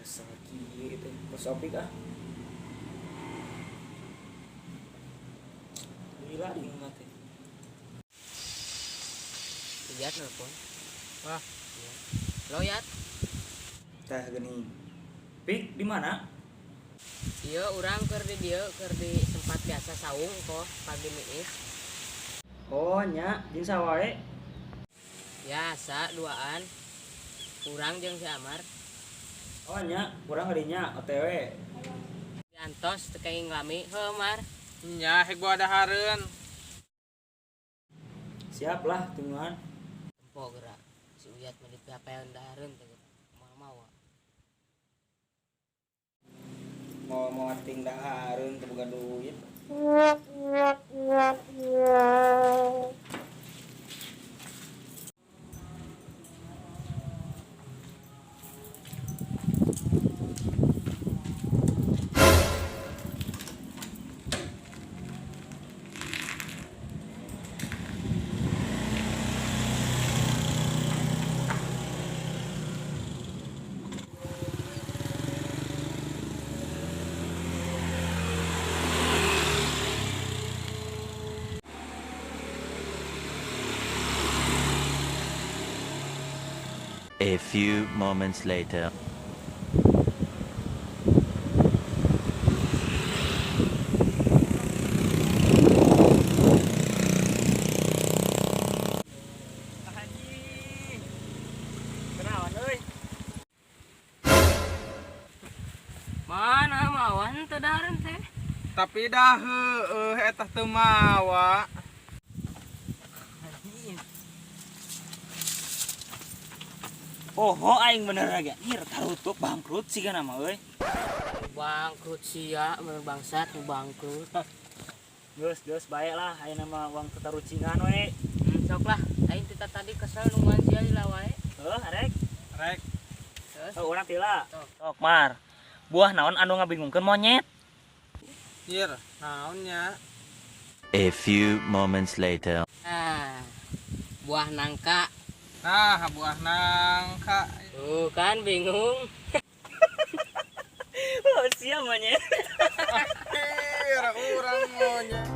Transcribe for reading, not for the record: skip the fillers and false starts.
Kesel kieu teh. Kos opik ah. Gila bingung teh. Iyat nelpon. Wah. Iya. Lo Yat? Tah geuning. Pik di mana? Iya, urang keur di dieu, keur di tempat biasa saung kok pagi miis. Oh nya, jeung saha wae? Biasa duaan. Urang jeung si Amar. Oh nya, urang kadinya OTW. Diantos teu kenging lami, heuh Mar. Nya hek bawa dahareun. Siap lah tungguan. Tempo gerak. Si Uyat mah dipiapeun dahareun teh. Moal mawa. Mau mau ting dahareun teu boga duit. A few moments later. Anjing. Kenalan euy. Mana mawan teu dahareun teh? Tapi dah heueuh eta teu mawa. Oh, aing bener aja. Nyir tarutuk bangkrut sih kan nama euy. Bangkrut sia, bener bangsat nu bangkrut. Geus, geus bae lah ayeuna mah uang tetarucingan we. Sok lah, aing tita tadi kesel nungguan sia lila wae. Heuh, arek. Rek. Terus Heuh, urang tila. Sok. Sok Mar. Buah naon anu ngabingungkeun monyet? Nyir, naon nya? A few moments later. Ah, buah nangka. Nah, buah nangka. Tuh kan bingung. Oh, sia monyet. Nyir, urang monyet.